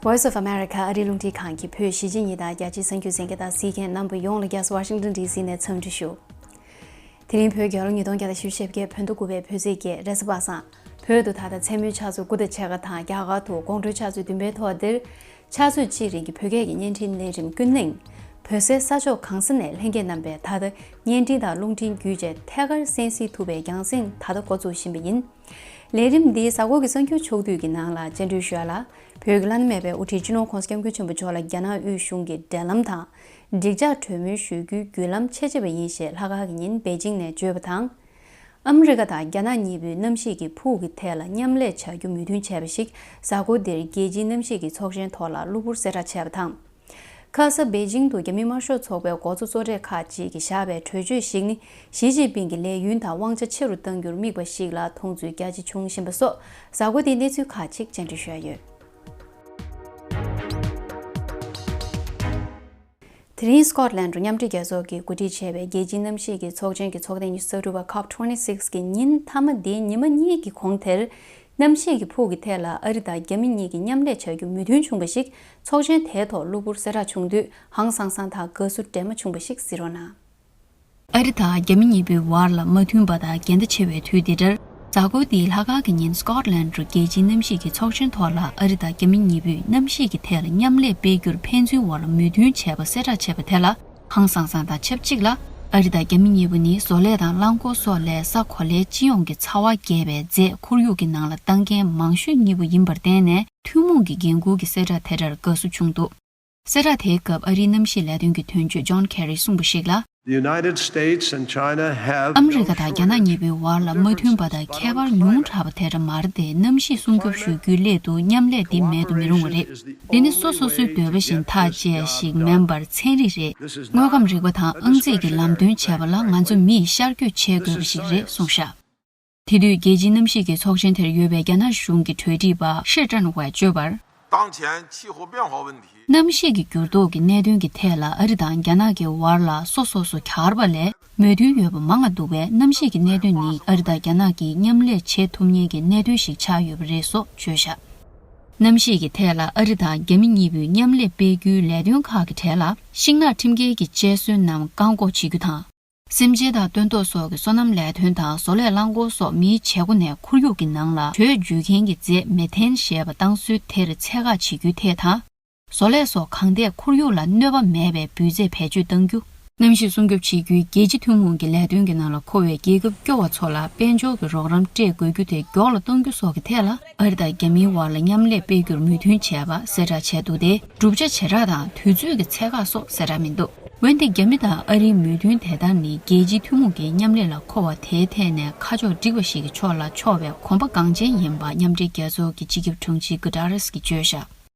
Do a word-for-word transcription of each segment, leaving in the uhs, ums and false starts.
Voice of America ཨ་རིའི་རླུང་འཕྲིན་ཁང་གི་བོད་གཞིས་བྱེས་གཉིས་དང་རྒྱ་ཆེའི་གསར་འགྱུར་གསན་མཁན་དང་གཟིགས་མཁན་རྣམ་པ་ཡོངས་ལ་རྒྱ་སོ་ཝ་ཤིང་ཏོན་ཌི་སི་ནས་འཚམས་འདྲི་ཞུ། དེ་རིང་བོད་རྒྱལ་ལོ་ཉིས་སྟོང་བརྒྱ་དང་བཞི་བཅུ་ཞེ་བརྒྱད་བོད་ཟླ་དགུ་པའི་བོད་ཚེས་བརྒྱད་རེས་གཟའ་པ་སངས། བོད་དུ་ད་ལྟ་མཚན་མོའི་ཆུ་ཚོད་དགུ་དང་ཕྱེད་ཀ་དང་རྒྱ་གར་དུ་དགོང་དྲོའི་ཆུ་ཚོད་བདུན་པའི་ཐོག་འདིར། ཆུ་ཚོད་གཅིག་རིང་གི་བོད་སྐད་ཀྱི་བརྙན་འཕྲིན་ལས་རིམ་ཀུན་གླེང་། བོད་སའི་ས་ཕྱོགས་གང་ས་ནས་ལྷན་རྒྱས་རྣམ་པས་ད་ལྟ་བརྙན་འཕྲིན་དང་རླུང་འཕྲིན་བརྒྱུད་བཅས་ཐད་ཀར་གསན་གཟིགས་ཐུབ་པའི་རྒྱང་སྲིང་ད་ལྟ་འགོ་འཛུགས་བཞིན་པ་ཡིན། ལས་རིམ་འདིའི་གཟའ་འཁོར་གྱི་གསར་འགྱུར་ཕྱོགས་བསྡུས་ཀྱི་ནང་ལ་བཅར་འདྲི་ཞུ་ཡ་ལ། བོད་ཀྱི་བླ་ན་མེད་པའི་དབུ་ཁྲིད་སྤྱི་ནོར་༸གོང་ས་༸སྐྱབས་མགོན་ཆེན་པོ་མཆོག་ལ་རྒྱ་ནག་དབུས་གཞུང་གིས་འབྲེལ་ལམ་དང་། འགྲིག་འཇགས་གྲོས་མོལ་ཞུ་རྒྱུའི་བརྒྱུད་ལམ་ཆད་ཆེ་བ་ཡིན་ཞེས་ལྷག་དཀར་གྱི་ཉིན་པེ་ཅིང་ནས་བརྗོད་པ་དང་། ཨ་མི་རི་ཀ་དང་རྒྱ་ནག་གཉིས་པོས་གནམ་གཤིས་ཀྱི་ཕུགས་ཀྱི་ཐད་ལ་མཉམ་ལས་བྱ་རྒྱུ་མོས་མཐུན་བྱས་པ་ཞིག་གཟའ་འཁོར་འདིར་རྒྱལ་སྤྱིའི་གནམ་གཤིས་ཀྱི་ཚོགས་ཆེན་ཐོག་ལ་གློ་བུར་གསལ་བསྒྲགས་བྱས་པ་དང་། ཁ་ས་པེ་ཅིང་དུ་རྒྱ་མིའི་དམར་ཤོག་ཚོགས་པའི་འགོ་གཙོ་གཙོ་གྲས་ཁག་ཅིག་གིས་བཞག་པའི་གྲོས་ཆོད་ཞིག་ནི། ཞི་ཅིན་ཕིང་གི་ལས་ཡུན་དང་དབང་ཆ་ཆེ་རུ་གཏང་རྒྱུར་དམིགས་པ་ཞིག་ལ་མཐོང་ཚུལ་རྒྱ་ཆེ་བྱུང་བཞིན་པ་སོགས་གཟའ་འཁོར་འདིའི་གནས་ཚུལ་ཁག་ཅིག་བཅར་འདྲི་ཞུ་ཡ་ཡོད། དེ་རིང་སི་ཀོཊ་ལན་ཌི་རུ་མཉམ་འབྲེལ་རྒྱལ་ཚོགས་ཀྱིས་གོ་སྒྲིག་བྱས་པའི་རྒྱལ་སྤྱིའི་གནམ་གཤིས་ཀྱི་ཚོགས་ཆེན་གྱི་ཚོགས་ཐེངས་ཉི་ཤུ་རྩ་དྲུག་པ་ཁོབ་ཊུ་ཝེན་ཊི་སིག་གི་ཉིན་མཐའ་མ་འདིའི་ཉི་མ་གཉིས་ཀྱི་གོང་དེར། གནམ་གཤིས་ཀྱི་ཕུགས་ཀྱི་ཐད་ལ་ཨ་རི་དང་རྒྱ་མི་གཉིས་ཀྱིས་མཉམ་ལས་བྱ་རྒྱུ་མོས་མཐུན་བྱུང་བ་ཞིག་ཚོགས་ཆེན་དེའི་ཐོག་གློ་བུར་གསལ་བསྒྲགས་བྱུང་དུས་ཧང་སང་སང་དང་དགའ་བསུ་འདྲེས་མ་བྱུང་བ་ཞིག་གཟིགས་རོགས་གནང་། ཨ་རི་དང་རྒྱ་མི་གཉིས་པོའི་བར་ལ་མ་མཐུན་པ་དང་འགལ་ཟླ་ཆེ་བའི་དུས་འདི་འདྲར། གཟའ་འཁོར་འདིའི་ལྷག་དཀར་གྱི་ཉིན་སི་ཀོཊ་ལན་ཌི་རུ་རྒྱལ་སྤྱིའི་གནམ་གཤིས་ཀྱི་ཚོགས་ཆེན་ཐོག་ལ་ཨ་རི་དང་རྒྱ་མི་གཉིས་པོས་གནམ་གཤིས་ཀྱི་ཐད་ལ་མཉམ་ལས་སྤེལ་རྒྱུར་ཕན་ཚུན་བར་མོས་མཐུན་བྱས་པ་གསལ་བསྒྲགས་བྱས་པ་དེ་ལ་ཧང་སང་སང་དང་ཆབས་ཅིག་ལ། ཨ་རི་དང་རྒྱ་མི་གཉིས་པོ་ནི་བཟོ་ལས་དང་རླངས་འཁོར་སོགས་ལས་ས་གོ་ལའི་སྤྱི་ཡོངས་ཀྱི་ཚ་བ་རྒྱས་པའི་རྫས་ཁོར་ཡུག་གི་ནང་ལ་བཏང་མཁན་མང་ཤོས་གཉིས་པོ་ཡིན་པར་བརྟེན་ནས། ཐུན་མོང་གི་འགན་འཁུར་གྱི་གསལ་བསྒྲགས་དེ་འདྲར་དགའ་བསུ་བྱུང་འདུག་གསལ་བསྒྲགས་དེའི་སྐབས་ཨ་རིའི་གནམ་གཤིས་ལས་དོན་གྱི་དོན་གཅོད་ཇོན་ཁེ་རིས་གསུངས་པ་ཞིག་ལ། The United States and China have ཨ་མི་རི་ཀ་དང་རྒྱ་ནག་གཉིས་པོའི་བར་ལ་མ་མཐུན་པ་དང་ཁྱད་པར་ཉུང་དྲགས་པ་དེ་འདྲ་མ་རེད་དེ། གནམ་གཤིས་སྲུང་སྐྱོབ་ཞུ་རྒྱུའི་སླད་དུ་མཉམ་ལས་འདི་མེད་དུ་མི་རུང་བ་རེད། འདི་ནི་སོ་སོ་སོའི་འདོད་པ་བཞིན་ཐག་བཅད་ཞིག་མིན་པར་ཚན་རིག་རེད། དངོས་ཁམས་རིག་པ་དང་ཨང་རྩིས་ཀྱི་ལམ་སྟོན་བྱས་པ་ལ་ང་ཚོ་མིས་ཤར་བསྐྱོད་བྱེད་དགོས་པ་ཞིག་རེད་གསུངས་བཞག་དེ་དུས་རྒྱལ་སྤྱིའི་གནམ་གཤིས་ཀྱི་ཚོགས་ཆེན་དེར་ཡོད་པའི་རྒྱ་ནག་གཞུང་གི་གྲོས་སྒྲིག་པ་ཤེ་ཀྲན་ཝས་བརྗོད་པར། 当前气候变化问题 གནམ་གཤིས་ཀྱི་འགྱུར་ལྡོག་གི་གནད་དོན་གྱི་ཐད་ལ་ཨ་རི་དང་རྒྱ་ནག་གི་བར་ལ་སོ་སོ་སོ་གྱར་བ་ལས་མོས་མཐུན་ཡོད་པ་མང་ང་འདུག་པས། གནམ་གཤིས་ཀྱི་གནད་དོན་ནི་ཨ་རི་དང་རྒྱ་ནག་གིས་མཉམ་ལས་བྱེད་ཐུབ་མཁན་གྱི་གནད་དོན་ཞིག་ཆགས་ཡོད་པ་རེད་སོགས་བརྗོད་བཞག་གནམ་གཤིས་ཀྱི་ཐད་ལ་ཨ་རི་དང་རྒྱ་མི་གཉིས་པོས་མཉམ་ལས་སྤེལ་རྒྱུའི་ལས་དོན་ཁག་གི་གྲས་ལ་ཤིང་ནགས་ཁྲིམས་འགལ་གྱི་བཅད་སོན་རྣམས་བཀག་འགོག་བྱེད་རྒྱུ་དང་། སེམས་ཅན་དང་སྟོན་ཐོག་སོགས་ཀྱི་སོ་ནམ་ལས་དོན་དང་བཟོ་ལས་རླངས་འཁོར་སོགས་མིའི་བྱེད་སྒོ་ནས་ཁོར་ཡུག་གི་ནང་ལ་དྲོད་འཇུག་མཁན་གྱི་རྫས་མེ་ཐན་ཞེས་པ་བཏང་སྲོལ་དེར་ཚད་བཀག་བྱེད་རྒྱུའི་ཐད་དང་། བཟོ་ལས་སོགས་གང་ཐད་ཁོར་ཡུག་ལ་གནོད་པ་མེད་པའི་འབུད་རྫས་བེད་སྤྱོད་གཏང་རྒྱུ། གནམ་གཤིས་སྲུང་སྐྱོབ་བྱེད་རྒྱུའི་རྒྱལ་སྤྱི་ཐུན་མོང་གི་ལས་དོན་གྱི་ནང་ལ་མཁོ་བའི་རྒྱལ་ཁབ་སྐྱོ་བ་ཚོ་ལ་དཔལ་འབྱོར་གྱི་རོགས་རམ་སྤྲད་དགོས་རྒྱུ་དེ་མགྱོགས་ལ་གཏོང་རྒྱུ་སོགས་ཀྱི་ཐད་ལ། ཨ་རི་དང་རྒྱ་མིའི་བར་ལ་མཉམ་ལས་སྤེལ་རྒྱུར་མོས་མཐུན་བྱས་པ་གསལ་བསྒྲགས་བྱས་འདུག་སྟེ། བསྒྲུབ་བྱ་བྱེ་བྲག་དང་དུས་ཚོད་ཀྱི་ཚད་བཀག་སོགས་གསལ་བསྒྲགས་མི་འདུག་འོན་ཏེ་རྒྱ་མི་དང་ཨ་རིའི་མོས་མཐུན་དེ་ལྟར་ནི་རྒྱལ་སྤྱིའི་ཐུན་མོང་གི་མཉམ་ལས་ལ་མཁོ་བ་དེའི་ཐད་ནས་ཁ་ཕྱོགས་འགྲིག་པ་ཞིག་གི་ཕྱོགས་ལ་ཕྱོགས་པའི་གོམ་པ་འགངས་ཆེན་ཡིན་པ་མཉམ་འབྲེལ་རྒྱལ་ཚོགས་ཀྱི་སྤྱི་ཁྱབ་དྲུང་ཆེ་གུ་ཏཱ་རེས་ཀྱིས་བརྗོད་བཞག་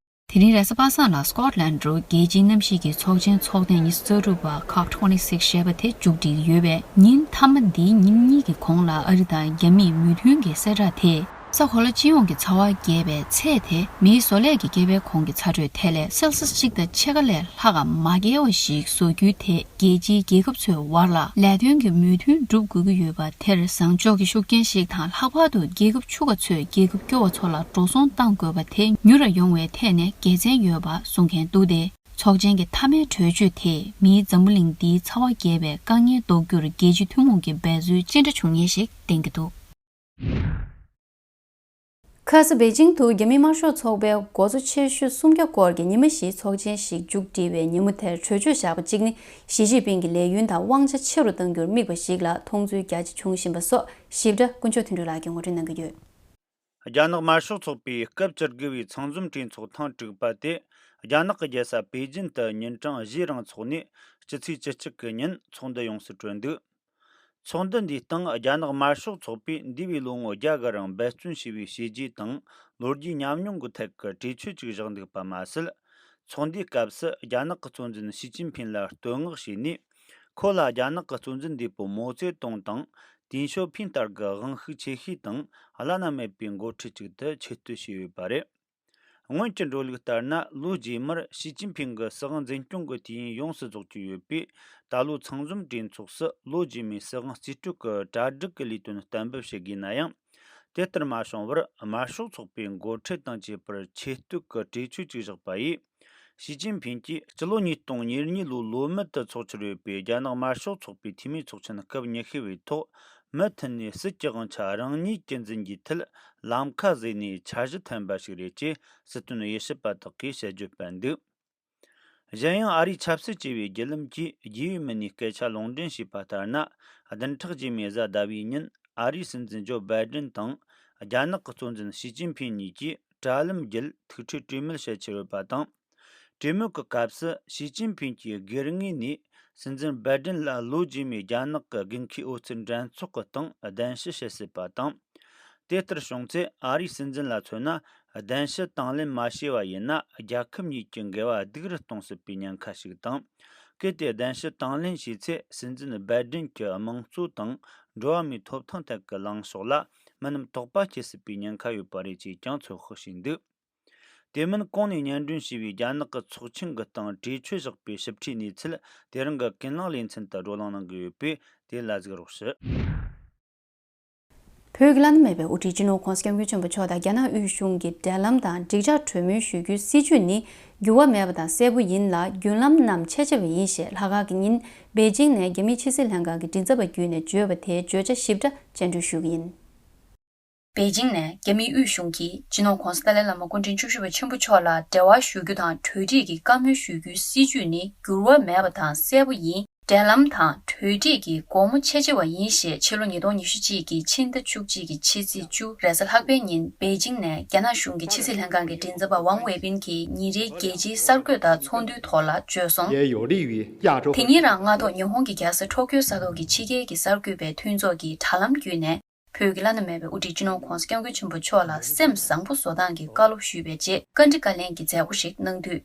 དེ་རིང་རེས་གཟའ་པ་སངས་ལ་སི་ཀོཊ་ལན་ཌི་རུ་རྒྱལ་སྤྱིའི་གནམ་གཤིས་ཀྱི་ཚོགས་ཆེན་ཚོགས་ཐེངས་ཉི་ཤུ་རྩ་དྲུག་པ་ཁོབ་ཊུ་ཝེན་ཊི་སིག་ཞེས་པ་དེ་མཇུག་སྒྲིལ་ཡོད་པས། ཉིན་མཐའ་མ་འདིའི་ཉིན་གཉིས་ཀྱི་གོང་ལ་ཨ་རི་དང་རྒྱ་མིས་མོས་མཐུན་གྱི་གསལ་བསྒྲགས་དེས། ས་གོ་ལ་སྤྱི་ཡོངས་ཀྱི་ཚ་བ་རྒྱས་པའི་ཚད་དེ་མིའི་བཟོ་ལས་ཀྱི་སྐྱེ་བའི་ཁོངས་ཀྱི་ཚ་དྲོད་དེ་ལས་སེལ་སི་གཅིག་དང་ཕྱེད་ཀ་ལས་ལྷག་གམ་མ་བརྒལ་བ་ཞིག་བཟོ་རྒྱུའི་ཐད་རྒྱལ་སྤྱིའི་རྒྱལ་ཁབ་ཚོའི་བར་ལ་ལས་དོན་གྱི་མོས་མཐུན་སྒྲུབ་དགོས་ཀྱི་ཡོད་པ་དེར་བཟང་ཕྱོགས་ཀྱི་ཤུགས་རྐྱེན་ཞིག་དང་། ལྷག་པར་དུ་རྒྱལ་ཁབ་ཕྱུག་པ་ཚོས་རྒྱལ་ཁབ་སྐྱོ་བ་ཚོ་ལ་འགྲོ་སོང་གཏང་དགོས་པ་དེ་མྱུར་ར་ཡོང་བའི་ཐད་ནས་དགེ་མཚན་ཡོད་པ་གསུང་མཁན་འདུག་སྟེ། ཚོགས་ཆེན་གྱི་མཐའ་མའི་གྲོས་ཆོད་དེས་མིའི་འཛམ་བུ་གླིང་འདིའི་ཚ་བ་རྒྱས་པའི་དཀའ་ངལ་ཟློག་རྒྱུར་རྒྱལ་སྤྱི་ཐུན་མོང་གི་འབད་རྩོལ་ཅི་འདྲ་བྱུང་ངེས་ཤིག་བསྟན་གྱི་འདུག་ཁ་ས་པེ་ཅིང་དུ་རྒྱ་མི་དམར་ཤོག་ཚོགས་པའི་འགོ་གཙོ་ཆེ་ཤོས་སུམ་བརྒྱ་སྐོར་གྱི་ཉི་མ་བཞིའི་ཚོགས་ཆེན་ཞིག་མཇུག་སྒྲིལ་བའི་ཉིན་མོ་དེར་གྲོས་ཆོད་བཞག་པ་གཅིག་ནི། ཞི་ཅིན་ཕིང་གི་ལས་ཡུན་དང་དབང་ཆ་ཆེ་རུ་གཏང་རྒྱུར་དམིགས་པ་ཞིག་ལ་མཐོང་ཚུལ་རྒྱ་ཆེ་བྱུང་བཞིན་པ་སོགས་ཞིབ་ཕྲ་དཀོན་མཆོག་དོན་གྲུབ་ལགས་ཀྱིས་ངོ་སྤྲོད་གནང་གི་ཡོད། རྒྱ་ནག་དམར་ཤོག་ཚོགས་པའི་སྐབས་བཅུ་དགུ་བའི་ཚང་འཛོམས་གྲོས་ཚོགས་ཐེངས་དྲུག་པ་དེ། རྒྱ་ནག་གི་རྒྱལ་ས་པེ་ཅིན་དུ་ཉིན་གྲངས་བཞིའི་རིང་འཚོགས་ནས་སྤྱི་ཚེས་བཅུ་གཅིག་གི་ཉིན་ཚོགས་འདུ་ཡོངས་སུ་གྲོལ་འདུག་ཚོགས་འདུ་འདིའི་སྟེང་རྒྱ་ནག་དམར་ཤོག་ཚོགས་པས་འདས་པའི་ལོ་ངོ་བརྒྱ་གི་རིང་འབད་བརྩོན་བྱས་པའི་བྱས་རྗེས་དང་ལོ་རྒྱུས་ཉམས་མྱོང་གི་ཐད་ཀྱི་གྲོས་ཆོད་ཅིག་བཞག་འདུག་པ་མ་ཟད། ཚོགས་འདུའི་སྐབས་སུ་རྒྱ་ནག་གི་གཙོ་འཛིན་ཞི་ཅིན་ཕིན་ལ་བསྟོད་བསྔགས་བྱས་ནས། ཁོ་ལ་རྒྱ་ནག་གི་གཙོ་འཛིན་འདས་པོ་མའོ་ཙེ་ཏུང་དང་ཏིན་ཞོ་ཕིན་ལྟར་གྱི་དབང་ཤུགས་ཆེ་ཤོས་དང་བླ་ན་མེད་པའི་འགོ་ཁྲིད་ཅིག་ཏུ་ཆེ་བསྟོད་བྱས་ཡོད་པ་རེད། སྔོན་གྱི་འགྲོ་ལུགས་ལྟར་ན། ལོ་རྗེས་མར་ཞི་ཅིན་ཕིང་གི་སྲིད་དབང་འཛིན་སྐྱོང་གི་དུས་ཡུན་ཡོངས་སུ་རྫོགས་ཀྱི་ཡོད་པས། ད་ལོའི་ཚང་འཛོམས་གྲོས་ཚོགས་སུ་ལོ་རྗེས་མའི་སྲིད་དབང་རྩིས་སྤྲོད་ཀྱི་གྲ་སྒྲིག་གི་ལས་དོན་གཏན་འབེབས་བྱེད་དགོས་ན་ཡང་། དེ་ལྟར་མ་བྱུང་བར་དམར་ཤོག་ཚོགས་པའི་འགོ་ཁྲིད་དང་བཅས་པར་ཆེ་བསྟོད་ཀྱི་གྲོས་ཆོད་ཅིག་བཞག་པ་ཡིས། ཞི་ཅིན་ཕིན་གྱིས་སྤྱི་ལོ་ཉིས་སྟོང་ཉེར་གཉིས་ལོའི་ལོ་སྨད་དུ་འཚོགས་འཆར་ཡོད་པའི་རྒྱ་ནག་དམར་ཤོག་ཚོགས་པའི་འཐུས་མིའི་ཚོགས་ཆེན་སྐབས་ཉི་ཤུ་བའི་ཐོག་མུ་མཐུད་ནས་སྲིད་ཀྱི་དབང་ཆ་རང་ཉིད་ཀྱིས་འཛིན་རྒྱུའི་ཐད་ལམ་ཁ་བཟོས་ནས་འཆར་གཞི་འཐེན་པ་ཞིག་རེད་ཅེས་སྲིད་དོན་དབྱེ་ཞིབ་པ་དག་གིས་དཔྱད་བརྗོད་སྤེལ་འདུག་གཞན་ཡང་ཨ་རིའི་ཆབ་སྲིད་ཅེས་པའི་བརྒྱུད་ལམ་གྱིས་རྒྱུས་ཡོད་མི་སྣའི་སྐད་ཆ་ལུང་འདྲེན་བྱས་པ་ལྟར་ན། བདུན་ཕྲག་རྗེས་མའི་གཟའ་ཟླ་བའི་ཉིན་ཨ་རིའི་སྲིད་འཛིན་ཇོ་བྷའི་ཌེན་དང་རྒྱ་ནག་གི་གཙོ་འཛིན་ཞི་ཅིན་ཕིན་གཉིས་ཀྱིས་དྲ་ལམ་བརྒྱུད་ཐུག་འཕྲད་གྲོས་མོལ་བྱེད་འཆར་ཡོད་པ་དང་། གྲོས་མོལ་གྱི་སྐབས་སུ་ཞི་ཅིན་ཕིན་གྱིས་སྒེར་ངོས་ནས་སྲིད་འཛིན་བྷའི་ཌེན་ལ་ལོ་རྗེས་མའི་རྒྱ་ནག་གི་དགུན་ཁའི་འོས་བསྡུ་འགྲན་ཚོགས་ཀྱི་སྟེང་གདན་ཞུ་བྱེད་སྲིད་པ་དང་། དེ་ལྟར་བྱུང་ཚེ་ཨ་རིའི་སྲིད་འཛིན་ལ་མཚོན་ན། གདན་ཞུ་དང་ལེན་མ་བྱས་པ་ཡིན་ན། རྒྱལ་ཁབ་གཉིས་ཀྱི་འགལ་བ་སྡུག་རུ་གཏོང་སྲིད་པའི་ཉེན་ཁ་ཞིག་དང་། གལ་ཏེ་གདན་ཞུ་དང་ལེན་བྱས་ཚེ། སྲིད་འཛིན་བྷའི་ཌེན་གྱི་དམངས་གཙོ་དང་འགྲོ་བ་མིའི་ཐོབ་ཐང་ཐད་ཀྱི་ལངས་ཕྱོགས་ལ་མི་རྣམས་དོགས་པ་སྐྱེ་སྲིད་པའི་ཉེན་ཁ་ཡོད་པ་རེད་ཅེས་ཀྱང་ཚོད་དཔག་བྱས་འདུག་དེ་མིན་གོང་ནས་སྙན་སྒྲོན་ཞུས་པའི་རྒྱ་ནག་གི་ཚོགས་ཆེན་གྱི་སྟེང་གྲོས་ཆོད་བཞག་པའི་ཞིབ་ཕྲའི་གནས་ཚུལ་དེ་རིང་གི་ཀུན་གླེང་ལེ་ཚན་དུ་བགྲོ་གླེང་གནང་གི་ཡོད་པས། དེ་ལ་གཟིགས་རོགས་ཞུ། བོད་ཀྱི་བླ་ན་མེད་པའི་དབུ་ཁྲིད་སྤྱི་ནོར་༧གོང་ས་༧སྐྱབས་མགོན་ཆེན་པོ་མཆོག་དང་རྒྱ་ནག་དབུས་གཞུང་གི་འབྲེལ་ལམ་དང་འགྲིག་འཇགས་གྲོས་མོལ་ཞུ་རྒྱུའི་སྲིད་བྱུས་ནི་འགྱུར་བ་མེད་པ་དང་གསལ་པོ་ཡིན་ལ། བརྒྱུད་ལམ་རྣམས་ཆད་ཆེ་བ་ཡིན་ཞེས་ལྷག་དཀར་གྱི་ཉིན་པེ་ཅིང་ནས་རྒྱ་མིའི་ཕྱི་སྲིད་ལྷན་ཁང་གི་མགྲིན་ཚབ་པ་བརྒྱུད་ནས་བརྗོད་པ་དེའི་བརྗོད་བྱ་ཞིབ་ཕྲ་སྙན་སྒྲོན་ཞུ་གི་ཡིན། པེ་ཅིང་ནས་རྒྱ་མིའི་དབུས་གཞུང་གིས་སྤྱི་ནོར་༧གོང་ས་ཏཱ་ལའི་བླ་མ་སྐུ་ཕྲེང་བཅུ་བཞི་པ་ཆེན་པོ་མཆོག་ལ་འབྲེལ་བ་ཞུ་རྒྱུ་དང་གྲོས་འགྲིག་གི་བཀའ་མོལ་ཞུ་རྒྱུའི་སྲིད་བྱུས་ནི་འགྱུར་བ་མེད་པ་དང་གསལ་པོ་ཡིན། འབྲེལ་ལམ་དང་གྲོས་འགྲིག་གི་སྒོ་མོ་ཕྱེ་ཕྱེ་བ་ཡིན་ཞེས་ཕྱི་ལོ་ཉིས་སྟོང་ཉི་ཤུ་གཅིག་གི་ཕྱི་ཟླ་བཅུ་གཅིག་གི་ཕྱི་ཚེས་བཅུ་རེས་གཟའ་ལྷག་པའི་ཉིན་པེ་ཅིང་ནས་རྒྱ་ནག་གཞུང་གི་ཕྱི་སྲིད་ལྷན་ཁང་གི་མགྲིན་ཚབ་པ་ཝང་ཝེ་པིན་གྱིས་ཉིན་རེའི་རྒྱལ་སྤྱིའི་གསར་འགོད་དང་ཚོགས་འདུའི་ཐོག་ལ་བརྗོད་སོང་། དེ་ཉིན་རང་སྔ་ཐོག་ཉི་ཧོང་གི་རྒྱལ་ས་ཊོ་ཀྱོ་ས་ཐོག་གི་ཕྱི་རྒྱལ་གྱི་གསར་འགོད་པའི་མཐུན་ཚོགས་ཀྱི་དྲ་ལམ་བརྒྱུད་ནས། བོད་ཀྱི་བླ་ན་མེད་པའི་དབུ་ཁྲིད་སྤྱི་ནོར་༧གོང་ས་༧སྐྱབས་མགོན་ཆེན་པོ་མཆོག་ལ་སེམས་བཟང་པོ་བཟོ་སྟངས་ཀྱི་བཀའ་སློབ་ཞུས་པའི་རྗེས་བཀའ་འདྲི་བཀའ་ལན་གྱི་མཛད་སྒོ་ཞིག་གནང་དུས།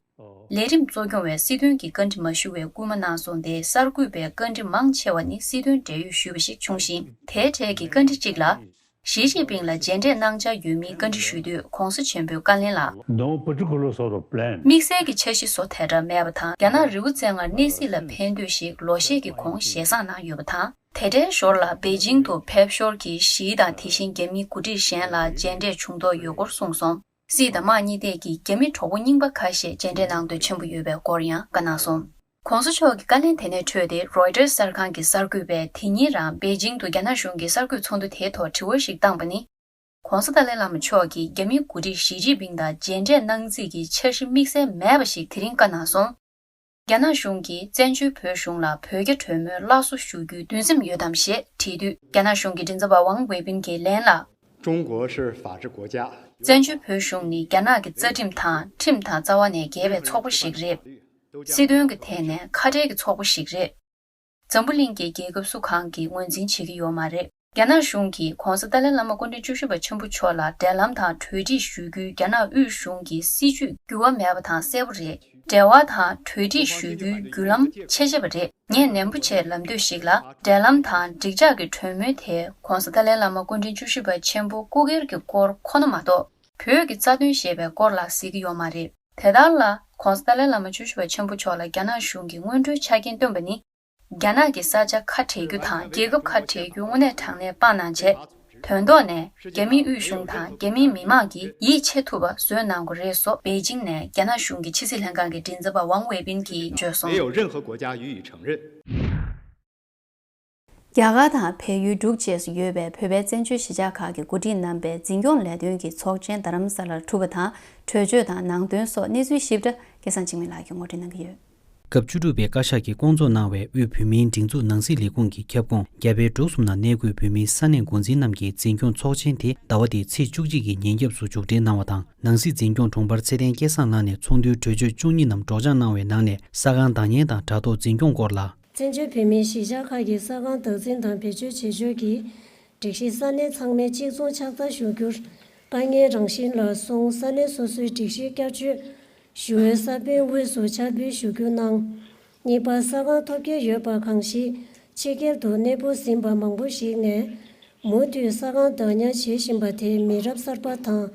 ལས་རིམ་གཙོ་སྐྱོང་བས་སྲིད་དོན་གྱི་བཀའ་འདྲི་མ་ཞུ་བའི་སྐུལ་མ་གནང་སོང་སྟེ། གསར་འགོད་པས་བཀའ་འདྲི་མང་ཆེ་བ་ནི་སྲིད་དོན་འབྲེལ་ཡོད་ཞུས་པ་ཞིག་བྱུང་ཞིང་། དེའི་གྲས་ཀྱི་བཀའ་འདྲི་གཅིག་ལ། ཞི་ཅིན་ཕིང་ལ་མཇལ་འཕྲད་གནང་འཆར་ཡོད་མིན་བཀའ་འདྲི་ཞུས་དུས། ྋགོང་ས་ཆེན་པོས་བཀའ་ལན་ལ། Don't particular sort of plan. དམིགས་བསལ་གྱི་འཆར་གཞི་བཟོ་དེ་འདྲ་མེད་པ་དང་། རྒྱ་ནག་རི་བོ་རྩེ་ལྔར་གནས་གཟིགས་ལ་ཕེབས་འདོད་ཞིག་ལོ་ཤས་ཀྱི་གོང་ཞལ་བསང་གནང་ཡོད་པ་དང་། དེ་འདྲའི་ཞོར་ལ་པེ་ཅིང་དུ་ཕེབས་ཞོར་གྱི་ཞི་དང་དེ་བཞིན་རྒྱ་མིའི་འགོ་ཁྲིད་གཞན་ལ་མཇལ་འཕྲད་བྱུང་མདོག་ཡོད་སྐོར་གསུངས་སོང་། སྲིད་དང་དམག་གཉིས་ཐད་ཀྱི་རྒྱ་མི་གྲོགས་པོ་རྙིང་པ་ཁ་ཤས་མཇལ་འཕྲད་གནང་འདོད་ཆེན་པོ་ཡོད་པའི་སྐོར་ཡང་བཀའ་གནང་སོང་། ྋགོང་ས་མཆོག་གི་བཀའ་ལན་དེ་ནས་འཕྲོས་ཏེ། རོའི་ཊར་གསར་ཁང་གི་གསར་འགོད་པས་དེ་ཉིན་རང་པེ་ཅིང་དུ་རྒྱ་ནག་གཞུང་གི་གསར་འགོད་ཚོགས་འདུ་དེའི་ཐོག་དྲི་བ་ཞིག་བཏང་པ་ནི། ྋགོང་ས་ཏཱ་ལའི་བླ་མ་མཆོག་གིས་རྒྱ་མིའི་འགོ་ཁྲིད་ཞི་ཅིན་ཕིང་དང་མཇལ་འཕྲད་གནང་རྩིས་ཀྱི་འཆར་གཞི་དམིགས་བསལ་མེད་པ་ཞིག་དེ་རིང་བཀའ་གནང་སོང་། རྒྱ་ནག་གཞུང་གིས་བཙན་བྱོལ་བོད་གཞུང་ལ་བོད་རྒྱ་གྲོས་མོལ་སླར་གསོ་ཞུ་རྒྱུའི་འདུན་སེམས་ཡོད་དམ་ཞེས་དྲིས་དུས། རྒྱ་ནག་གཞུང་གི་མགྲིན་ཚབ་པ་ཝང་ཝེ་པིན་གྱིས་ལན་ལ། 中国是法治国家。 བཙན་བྱོལ་བོད་གཞུང་ནི་རྒྱ་ནག་གི་རྩ་ཁྲིམས་དང་ཁྲིམས་དང་རྩ་བ་ནས་འགལ་བའི་ཚོགས་པ་ཞིག་རེད། སྲིད་དོན་གྱི་ཐད་ནས་ཁ་བྲལ་གྱི་ཚོགས་པ་ཞིག་རེད། འཛམ་བུ་གླིང་གི་རྒྱལ་ཁབ་སུ་གང་གིས་ངོས་འཛིན་བྱེད་ཀྱི་ཡོད་མ་རེད། རྒྱ་ནག་གཞུང་གིས་༧གོང་ས་ཏཱ་ལའི་བླ་མ་སྐུ་ཕྲེང་བཅུ་བཞི་པ་ཆེན་པོ་མཆོག་ལ་འབྲེལ་ལམ་དང་གྲོས་འགྲིག་ཞུ་རྒྱུའི་རྒྱ་ནག་དབུས་གཞུང་གི་སྲིད་བྱུས་འགྱུར་བ་མེད་པ་དང་གསལ་པོ་རེད། འབྲེལ་བ་དང་གྲོས་འགྲིག་ཞུ་རྒྱུའི་བརྒྱུད་ལམ་ཆད་ཆེ་བ་རེད། ངས་ནན་པོ་བྱས་ལབ་འདོད་ཞིག་ལ། འབྲེལ་ལམ་དང་འགྲིག་འཇགས་ཀྱི་གྲོས་མོལ་དེ་༧གོང་ས་ཏཱ་ལའི་བླ་མ་སྐུ་ཕྲེང་བཅུ་བཞི་པ་ཆེན་པོ་སྐུ་སྒེར་གྱི་སྐོར་ཁོ་ན་མ་གཏོགས། བོད་ཀྱི་རྩ་དོན་ཞེས་པའི་སྐོར་ལ་གཟིགས་ཀྱི་ཡོད་མ་རེད། དེ་ལྟར་ལ། ྋགོང་ས་ཏཱ་ལའི་བླ་མ་བཅུ་བཞི་པ་ཆེན་པོ་མཆོག་ལ་རྒྱ་ནག་གཞུང་གིས་སྔོན་འགྲོའི་ཆ་རྐྱེན་བཏོན་པ་ནི། རྒྱ་ནག་གི་ས་ཆ་ཁ་བྲལ་རྒྱུ་དང་རྒྱལ་ཁབ་ཁ་བྲལ་རྒྱུ་དངོས་གནས་དྲང་གནས་སྤང་གནང་རྗེས། དོན་ཐོག་ནས་རྒྱ་མིའི་དབུས་གཞུང་དང་རྒྱ་མིའི་མི་མང་གིས་ཡིད་ཆེས་ཐུབ་པ་བཟོས་གནང་དགོས་རེད་སོགས་པེ་ཅིང་ནས་རྒྱ་ནག་གཞུང་གི་ཕྱི་སྲིད་ལྷན་ཁང་གི་མགྲིན་ཚབ་པ་ཝང་ཝེ་པིན་གྱིས་བརྗོད་སོང་། 没有任何国家予以承认。 རྒྱ་གར་དང་བལ་ཡུལ་འབྲུག་བཅས་སུ་ཡོད་པའི་བོད་པའི་བཙན་བྱོལ་གཞིས་ཆགས་ཁག་གི་འགོ་ཁྲིད་རྣམ་པའི་འཛིན་སྐྱོང་ལས་དོན་གྱི་ཚོགས་ཆེན་རྡ་རམ་ས་ལར་གྲུབ་པ་དང་། གྲོས་ཆོད་དང་ནང་དོན་སོགས་གནས་ཚུལ་ཞིབ་ཕྲ་སྐལ་བཟང་འཇིགས་མེད་ལགས་ཀྱིས་ངོ་སྤྲོད་གནང་གི་ཡོད། སྐབས་བཅུ་དྲུག་པའི་བཀའ་ཤག་གིས་སྐོང་ཚོགས་གནང་བའི་དབུས་བོད་མིའི་སྒྲིག་འཛུགས་ནང་སྲིད་ལས་ཁུངས་ཀྱི་ཁྱབ་ཁོངས་རྒྱ་བལ་འབྲུག་གསུམ་ན་གནས་འཁོད་བོད་མིའི་ས་གནས་འགོ་འཛིན་རྣམས་ཀྱི་འཛིན་སྐྱོང་ཚོགས་ཆེན་དེ་ཟླ་བ་འདིའི་ཚེས་བཅུ་གཅིག་གི་ཉིན་རྒྱབ་སུ་མཇུག་སྒྲིལ་གནང་བ་དང་། ནང་སྲིད་འཛིན་སྐྱོང་དྲུང་འཕར་ཚེ་བརྟན་སྐལ་བཟང་ལགས་ནས་ཚོགས་འདུའི་གྲོས་ཆོད་བཅུ་གཉིས་རྣམས་སྒྲོག་སྦྱང་གནང་བའི་ནང་ནས་ས་ཁང་བདག་གཉེར་དང་དྲ་ཐོག་འཛིན་སྐྱོང་སྐོར་ལ། བཙན་བྱོལ་བོད་མིའི་གཞིས་ཆགས་ཁག་གི་ས་ཁང་བདག་འཛིན་དང་བེད་སྤྱོད་བྱེད་ཕྱོགས་ཀྱི་སྒྲིག་གཞི་ས་གནས་ཚང་མའི་གཅིག་མཚུངས་ཕྱག་རྟགས་ཞུ་རྒྱུར་དཀའ་ངལ་རང་བཞིན་ལ་སོང་། ས་གནས་སོ་སོའི་སྒྲིག་གཞིའི་བསྐྱར་བཅོས་ཞུ་བའི་ས་བོན་དབུས་སུ་ཕྱག་འབུལ་ཞུ་རྒྱུ་གནང་། གཉིས་པ། ས་ཁང་ཐོབ་རྒྱུ་ཡོད་པ་གང་ཞིག་ཕྱི་རྒྱལ་དུ་གནས་སྤོ་ཟིན་པ་མང་པོ་ཞིག་ནས་མུ་མཐུད་ས་ཁང་བདག་ཉར་བྱེད་བཞིན་པ་དེ་མི་རབས་གསར་པ་དང་།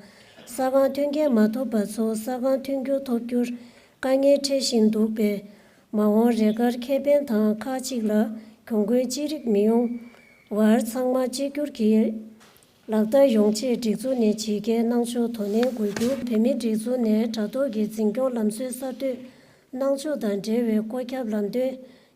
ས་ཁང་མཐུན་རྐྱེན་མ་ཐོབ་པ་ཚོ་ས་ཁང་མཐུན་འགྱུར་ཐོབ་རྒྱུར་དཀའ་ངལ་འཕྲད་བཞིན་འདུག་པས། མ་འོངས་རེ་འགར་ཁེ་ཕན་དང་ཁག་ཅིག་ལ་གྱོང་གུན་ཅི་རིགས་མི་ཡོང་བར་ཚང་མ་གཅིག་གྱུར་གྱིས་ ལག་བསྟར་ཡོང་ཆེད་སྒྲིག་འཛུགས་ནས་ཇི་སྐད་གནང་ཕྱོགས་དོ་ནན་དགོས་རྒྱུ། བོད་མིའི་སྒྲིག་འཛུགས་ནས་དྲ་ཐོག་གི་འཛིན་སྐྱོང་ལམ་སྲོལ་གསར་གཏོད་གནང་ཕྱོགས་དང་འབྲེལ་བའི་བཀོད་ཁྱབ་ལམ་སྟོན་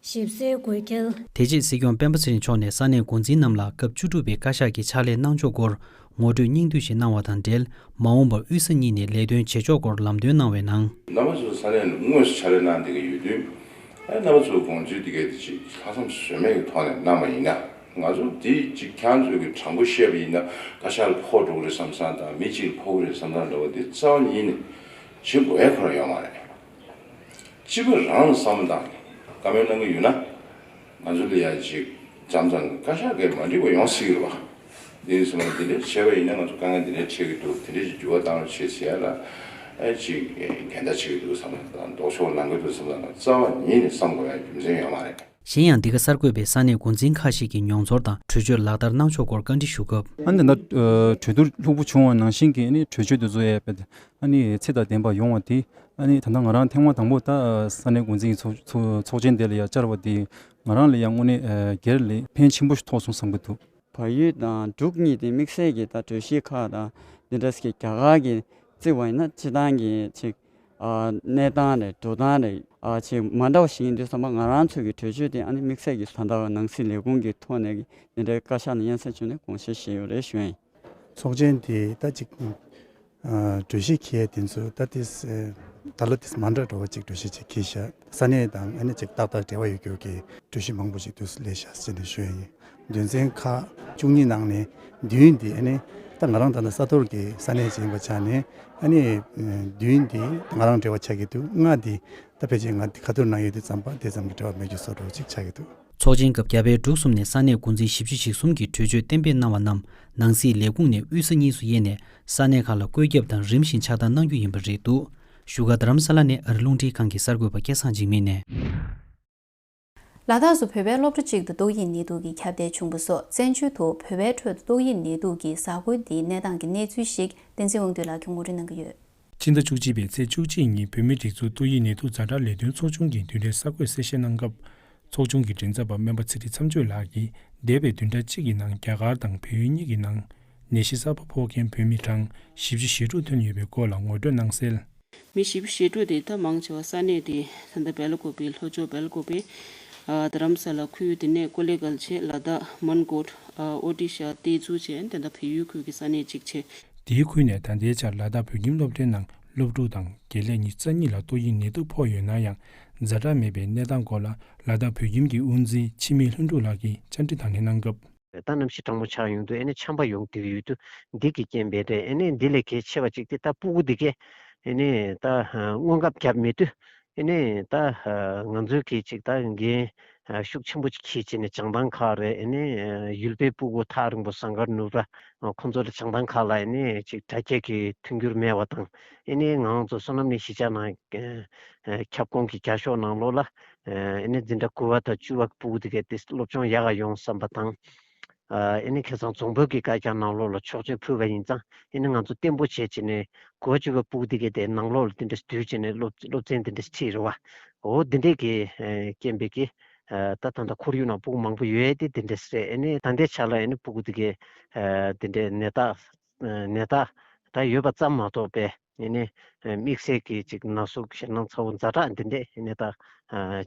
ཞིབ་གསལ་དགོས་གལ། དེ་རྗེས་སྲིད་སྐྱོང་སྤེན་པ་ཚེ་རིང་མཆོག་ནས་ས་གནས་འགོ་འཛིན་རྣམས་ལ་སྐབས་བཅུ་དྲུག་པའི་བཀའ་ཤག་གི་ཕྱག་ལས་གནང་ཕྱོགས་སྐོར་ངོ་སྤྲོད་སྙིང་བསྡུས་ཤིག་གནང་བ་དང་འབྲེལ། མ་འོངས་པར་དབུས་ས་གཉིས་ནས་ལས་དོན་བྱེད་ཕྱོགས་སྐོར་ལམ་སྟོན་གནང་བའི་ནང་། རྣམ་པ་ཚོ་ས་གནས་ནས་དངོས་སུ་ཕྱག་ལས་གནང་བསྡད་ཀྱི་ཡོད་དུས། ཨ་རྣམ་པ་ཚོ་དགོངས་ཚུལ་དེ་གའི་དེ་ཅིག་ལྷག་བསམ་ཟོལ་མེད་ཀྱི་ཐོག་ནས་གནང་བ་ཡིན་ན། ང་ཚོ་དེ་ཅིག་ཁྱེད་ཚོས་ཀྱི་དྲང་པོ་བཤད་པ་ཡིན་ན་བཀའ་ཤག་ལ་ཕོག་འགྲོ་གི་རེད་བསམ་བསམ་དང་། མི་གཅིག་ལ་ཕོག་གི་རེད་བསམ་བསམ་འདྲ་བོ་དེ་རྩ་བ་ཉིད་ནས་བྱེད་དགོས་ཡ་ཁོ་རང་ཡོད་མ་རེད། སྤྱི་པ་རང་ལ་བསམ་བློ་བཏང་ནས་བཀའ་མོལ་གནང་གི་ཡོད་ན། ང་ཚོ་ལ་ཡ་ཅིག་མཚམས་མཚམས་བཀའ་ཤག་གིས་མ་འགྲིག་པ་ཡོང་སྲིད་ཀྱི་རེད་བ། འདི་ཡིན་སོང་ན་འདི་འདྲ་བྱས་པ་ཡིན་ན་ང་ཚོ་དཀའ་ངལ་འདི་འདྲ་འཕྲད་ཀྱི་འདུག། དེ་འདྲ་ཞིག་འགྱུར་བ་བཏང་རོགས་བྱེད་ཟེར་ཡ་ལ། ཨ་ཅིག་འགལ་ཟླ་བྱེད་ཀྱི་འདུག་བསམ་ན་དང་། ལྡོག་ཕྱོགས་ལངས་ཀྱི་འདུག་བསམ་ན་དང་། རྩ་བ་ཉིད་ནས་བསམ་དགོས་ཡ་རྒྱུ་མཚན་ཡོད་མ་རེད། གཞན་ཡང་། འདི་ག་གསར་འགོད་པས་ས་གནས་འགོ་འཛིན་ཁག་ཞིག་གི་མྱོང་ཚོར་དང་གྲོས་ཆོད་ལག་བསྟར་གནང་ཕྱོགས་སྐོར་བཀའ་འདྲི་ཞུ་སྐབས། ཨ་ནི་ད་ལྟ་གྲོས་བསྡུར་ལྷུག་པོ་བྱུང་བ་ནང་བཞིན་གྱི་ཨ་ནི་གྲོས་ཆོད་དེ་ཚོ་ཡ་ཨ་ནི་ཚད་དང་ལྡན་པ་ཡོང་བ་དེ། ཨ་ནི་ད་ལྟ་ང་རང་ཐེངས་མ་དང་པོ་ད་ས་གནས་འགོ་འཛིན་གྱི་ཚོགས་ཚོགས་ཚོགས་ཆེན་དེ་ལ་ཡ་བཅར་བ་དེ་ང་རང་ལ་ཡ་དངོས་གནས་སྒེར་ལ་ཕན་ཆེན་པོ་ཞིག་ཐོགས་སོང་བསམ་གྱི་འདུག། བལ་ཡུལ་དང་འབྲུག་གཉིས་དེ་དམིགས་བསལ་གྱི་ད་གྲོས་གཞི་ཁག་དང་འདི་འདྲ་ཞིག་རྒྱ་གར་གྱིས་བརྩིས་པ་ཡིན་ན་སྤྱིར་བཏང་གི་ཅིག་ཨ་གནས་སྟངས་རེད། འགྲོ་སྟངས་རེད། ཨ་ཅིག་མ་འདྲ་བ་ཞིག་ཡིན་དུས་ཙམ་པ། ང་རང་ཚོའི་གི་གྲོས་ཆོད་དེ་ཨ་ནི་དམིགས་བསལ་གྱི་ད་ལྟ་ནང་སྲིད་ལས་ཁུངས་ཀྱི་ཐོག་ནས་འདི་འདྲའི་བཀའ་ཤག་ནས་སྙན་སེང་བྱུང་ནས་དགོངས་བཞེས་བཞེས་ཡོད་རེད་ཞུ་ཡ་ཡིན། ཚོགས་ཆེན་དེ་ད་ཅིག་ཨ་གྲོས་གཞི་འཁྱེར་དེ་ཚོ་ད་དེ་ད་ལོ་དེ་མ་འདྲ་འགྲོ་བ་ཅིག་གྲོས་གཞི་ཅིག་འཁྱེར་ཤག། ས་གནས་དང་ཨ་ནི་ཅིག་ཏག་ཏག་འབྲེལ་བ་ཡོད་རྒྱུ་གི་གྲོས་གཞི་མང་པོ་ཞིག་དུས་སུ་སླེབས་ཤག་ཟེར་ནས་ཞུ་ཡ་ཡིན། དོན་ཚན་ཁག་བཅུ་གཉིས་ནང་ནས་བདུན་དེ་ཨ་ནི་ད་ང་རང་ད་ལྟ་ས་ཐོར་གྱི་ས་གནས་ཅིག་ཡིན་པ་ཆ་ནས། ཨ་ནི་བདུན་དེ་ང་རང་འབྲེལ་བ་ཆགས་ཀྱི་འདུག། ལྔ་དེ་ད་ཕལ་ཆེར་ང་ཁ་ཐུག་ནང་ཡོད་དུས་ཙམ་པ་དེ་ཙམ་གྱི་འབྲེལ་བ་མེད་རྒྱུ་བཟོ་འདྲ་ཅིག་ཆགས་ཀྱི་འདུག། ཚོགས་ཆེན་སྐབས་རྒྱ་བལ་འབྲུག་གསུམ་ནས་ས་གནས་འགོ་འཛིན་བཞི་བཅུ་ཞེ་གསུམ་གྱི་གྲོས་ཆོད་གཏན་འབེབས་གནང་བ་རྣམས་ནང་སྲིད་ལས་ཁུངས་ནས་དབུས་ས་གཉིས་སུ་དབྱེ་ནས་ས་གནས་ཁག་ལ་བཀོད་ཁྱབ་དང་རིམ་བཞིན་ཕྱག་བསྟར་གནང་རྒྱུ་ཡིན་པ་རེད་འདུག། བཞུགས་སྒར་རྡ་རམ་ས་ལ་ནས་ཨ་རི་རླུང་འཕྲིན་ཁང་གི་གསར་འགོད་པ་སྐལ་བཟང་འཇིགས་མེད་ནས། ལ་དྭགས་སུ་བོད་པའི་སློབ་གྲྭ་གཅིག་ཏུ་ཏོག་དབྱིབས་ནད་དུག་གི་ཁྱབ་གདལ་བྱུང་བ་སོགས། བཙན་བྱོལ་དུ་བོད་པའི་ཁྲོད་དུ་ཏོག་དབྱིབས་ནད་དུག་གི་གཟའ་འཁོར་འདིའི་གནས་སྟངས་ཀྱི་གནས་ཚུལ་ཞིག་བསྟན་འཛིན་དབང་འདུས་ལགས་ཀྱིས་ངོ་སྤྲོད་གནང་གི་ཡོད། ཕྱི་ཟླ་བཅུ་གཅིག་པའི་ཚེས་བཅུ་གཅིག་ཉིན་བོད་མིའི་སྒྲིག་འཛུགས་ཏོག་དབྱིབས་ནད་དུག་ཛ་དྲག་ལས་དོན་ཚོགས་ཆུང་གིས་བདུན་ཕྲག་གསར་འགོད་གསལ་བཤད་གནང་སྐབས། ཚོགས་ཆུང་གི་མགྲིན་ཚབ་པ་སྨན་པ་ཚེ་རིང་མཚམས་གཅོད་ལགས་ཀྱིས། འདས་པའི་བདུན་ཕྲག་གཅིག་གི་ནང་རྒྱ་གར་དང་བལ་ཡུལ་གཉིས་ཀྱི་ནང་ནད་གཞི་གསར་པ་ཕོག་མཁན་བོད་མི་གྲངས་བཞི་བཅུ་ཞེ་དྲུག་ཐོན་ཡོད་པའི་སྐོར་ལ་ངོ་སྤྲོད་གནང་གསལ། མི་བཞི་བཅུ་ཞེ་དྲུག་དེ་ད་མང་ཆེ་བ་ས་གནས་དེ་ད་ལྟ་སྦེལ་ཀོབ་པི། ལྷོ་ཕྱོགས་སྦེལ་ཀོབ་པི། ཨ་རྡ་རམ་ས་ལ་ཁུལ། དེ་ནས་ཀོ་ལེ་གལ་བྱས། ལ་དྭགས་མན་ཀོཊ། ཨ་ཨོ་ཏི་ཤ། ཏེ་ཛུ་བྱས། དེ་འདྲ་བལ་ཡུལ་ཁུལ་གྱི་ས་གནས་གཅིག་བྱས། དེའི་ཁུལ་ནས་ད་ལྟའི་ཆར་ལ་དྭགས་བོད་ཁྱིམ་སློབ་གྲྭའི་ནང་སློབ་ཕྲུག་དང་དགེ་ལས་ཉི་ཤུ་རྩ་གཉིས་ལ་ཏོག་དབྱིབས་ནད་དུག་ཕོག་ཡོད་ན་ཡང་། ཛ་དྲག་མེད་པའི་གནས་སྟངས་སྐོར་ལ་ལ་དྭགས་བོད་ཁྱིམ་གྱི་དབུ་འཛིན་འཆི་མེད་ལྷུན་གྲུབ་ལགས་ཀྱིས་བཅར་འདྲི་དང་ལེན་གནང་སྐབས། ད་གནམ་གཤིས་གྲང་མོ་ཆགས་ཡོང་དུས་ཨ་ནི་ཆམ་པ་ཡོང་བསྡད་ཡོད་དུས། འདི་གི་རྐྱེན་པས་རེད། ཨ་ནི་འདི་ལས་གལ་ཆེ་བ་གཅིག་དེ་ད་སྤུ་གུ་འདི་གས་ཨ་ནི་ད་སྔོན་ཁབ་བརྒྱབ་མེད་དུས། ཨ་ནི་ད་ང་ཚོའི་གི་ཅིག་ད་འགན་ཤུགས་ཆེན་པོ་ཅིག་འཁྱེར་བྱས་ནས་བྱང་ཐང་ཁག་རེད། ཨ་ནི་ཡུལ་པའི་སྤུ་གུ་ཐག་རིང་པོ་ཟངས་དཀར་ནུབ་ར་ཁོང་ཚོ་ལ་བྱང་ཐང་ཁག་ལ་ཨ་ནི་ཅིག་དྲ་རྒྱ་གི་མཐུན་འགྱུར་མེད་པ་དང་། ཨ་ནི་ང་ཚོ་སོ་ནམ་གནས་གཞིས་ཆགས་ནང་ཁྱབ་ཁོངས་ཀྱི་བརྒྱ་ཤོག་ནང་ལོགས་ལ། ཨ་ནི་འཛིན་གྲྭ་དགུ་པ་དང་བཅུ་པ་སྤུ་གུ་དེ་གས་དེ་སློབ་སྦྱོང་ཡག་ག་ཡོང་བསམ་པ་དང་། ཨ་ནི་ཁ་སང་རྫོང་དཔོན་གྱི་བཀའ་རྒྱ་ནང་ལོགས་ལ་ཆོག་མཆན་ཕུལ་བ་ཡིན་ཙང་། ཨ་ནི་ང་ཚོ་བརྟན་པོ་བྱས་བྱས་ནས་དགུ་པ་བཅུ་པ་སྤུ་གུ་དེ་གས་དེ་ནང་ལོགས་ལ་དེ་འདྲ་བསྡུས་བྱས་ནས་སློབ་སློབ་ཚན་དེ་འདྲ་ཁྲིད་རེད་བ། འོ་དེ་འདྲས་ཀྱི་རྐྱེན་པས་ཀྱི་ད་ད་ལྟ་ཁོར་ཡུག་ནང་སྤུ་གུ་མང་པོ་ཡོད་དེ་དེ་འདྲས་རེད། ཨ་ནི་ད་ལྟའི་ཆ་ལ་ཨ་ནི་སྤུ་གུ་དེ་གས་དེ་འདྲས་ནད་རྟགས་ནད་རྟགས་ད་ཡོད་པ་ཙམ་མ་གཏོགས་པས། ཨ་ནི་དམིགས་བསལ་གྱི་ཅིག་ན་ཟུག་ཞེད་སྣང་ཚ་བོ་ཛ་དྲག་འདི་འདྲས་ཨ་ནི་ད་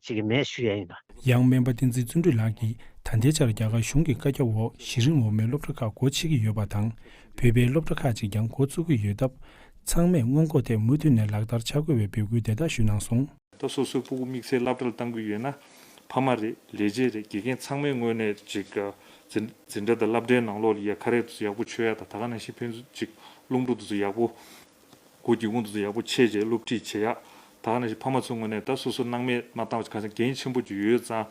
ཅིག་མེད་ཞུ་ཡ་ཡིན་ལ། ཡང་སྨན་པ་བསྟན་འཛིན་བརྩོན་འགྲུས་ལགས་ཀྱིས་ད་ལྟའི་ཆར་རྒྱ་གར་གཞུང་གི་བཀའ་ཁྱབ་འོག་གཞི་རིམ་འོག་མའི་སློབ་གྲྭ་ཁག་སྒོ་ཕྱེ་གི་ཡོད་པ་དང་། བོད་པའི་སློབ་གྲྭ་ཁག་ཅིག་ཀྱང་འགོ་བཙུགས་ཀྱི་ཡོད་སྟབས། ཚང་མས་སྔོན་འགོག་ཐད་མུ་མཐུད་ནས་ལག་བསྟར་བྱ་དགོས་པའི་འབོད་སྐུལ་དེ་དག་ཞུས་གནང་སོང་། ད་སོ་སོའི་སྤུ་གུ་དམིགས་བསལ་སློབ་གྲྭ་ལ་བཏང་གི་ཡོད་ན། ཕ་མ་རེད། ལས་བྱེད་རེད། དགེ་རྒན་ཚང་མའི་ངོས་ནས་ཅིག་འཛིན་འཛིན་གྲྭ་དང་སློབ་གྲྭའི་ནང་ལོགས་ལ་ཡ་ཁ་རས་དེ་ཚོ་ཡག་པོ་མཆོད་ཡ་དང་། ད་ག་ནང་བཞིན་ཕན་ཚུན་ཅིག་སློབ་ཕྲུག་དེ་ཚོ་ཡག་པོ། སྒོ་སྒེའུ་ཁུང་དེ་ཚོ་ཡག་པོ་ཕྱེ་བྱས་སློབ་ཁྲིད་བྱེད་ཡ། ད་ག་ནང་བཞིན་ཕ་མ་ཚོའི་ངོས་ནས་ད་སོ་སོ་སྣང་མེད་མ་བཏང་བ། གང་ཟག་འགན་ཆེན་པོ་ཅིག་ཡོད་ཙང་།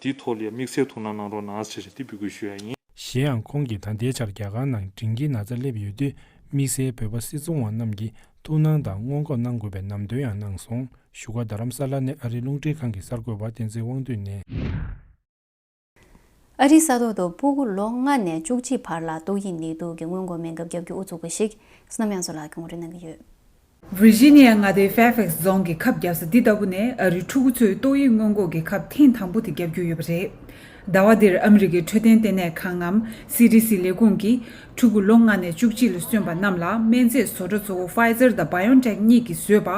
དེའི་ཐོག་ལ་ཡ་དམིགས་བསལ་ཐུགས་སྣང་གནང་རོགས་གནང་ཟེར་བྱས་དེ་འབོད་སྐུལ་ཞུ་ཡ་ཡིན། གཞན་ཡང་། ཁོང་གིས་ད་ལྟའི་ཆར་རྒྱ་གར་ནང་འབྲིང་གི་ན་ཚ་སླེབས་ཡོད་དུས། དམིགས་བསལ་བོད་པ་སིལ་ཚོང་བ་རྣམས་ཀྱིས་ཐུགས་སྣང་དང་སྔོན་འགོག་གནང་དགོས་པའི་ལམ་སྟོན་ཡང་གནང་སོང་། བཞུགས་སྒར་རྡ་རམ་ས་ལ་ནས་ཨ་རིའི་རླུང་འཕྲིན་ཁང་གི་གསར་འགོད་པ་བསྟན་འཛིན་དབང་འདུས་ནས། ཨ་རིའི་ས་ཐོག་ཏུ་སྤུ་གུ་ལོ་ལྔ་ནས་བཅུ་གཅིག་བར་ལ་ཏོག་དབྱིབས་ནད་དུག་གི་སྔོན་འགོག་སྨན་ཁབ་བརྒྱབ་རྒྱུ་དབུ་བཙུགས་པ་ཞིག་བསོད་ནམས་དབྱངས་མཚོ་ལགས་ཀྱིས་ངོ་སྤྲོད་གནང་གི་ཡོད། ཝིར་ཇི་ནི་ཡ་མངའ་སྡེའི་ཧྥེར་ཕེག་སི་རྫོང་གི་ཁབ་བརྒྱབ་ས་འདི་ལྟ་བུ་ནས་ཨ་རིའི་ཕྲུ་གུ་ཚོས་ཏོག་དབྱིབས་སྔོན་འགོག་གི་ཁབ་ཐེངས་དང་པོ་དེ་བརྒྱབ་རྒྱུ་ཡོད་པ་རེད། ཟླ་བ་འདིར་ཨ་མི་རི་ཀའི་འཕྲོད་བསྟེན་ལྟེ་གནས་ཁང་ངམ་སི་ཌི་སི་ལས་ཁུངས་ཀྱིས་ཕྲུ་གུ་ལོ་ལྔ་ནས་བཅུ་གཅིག་ལ་སོན་པ་རྣམས་ལ་སྨན་རྫས་བཟོ་གྲྭ་གཙོ་བོ་Pfizer་དང་BioNTech་གཉིས་ཀྱིས་བཟོས་པ་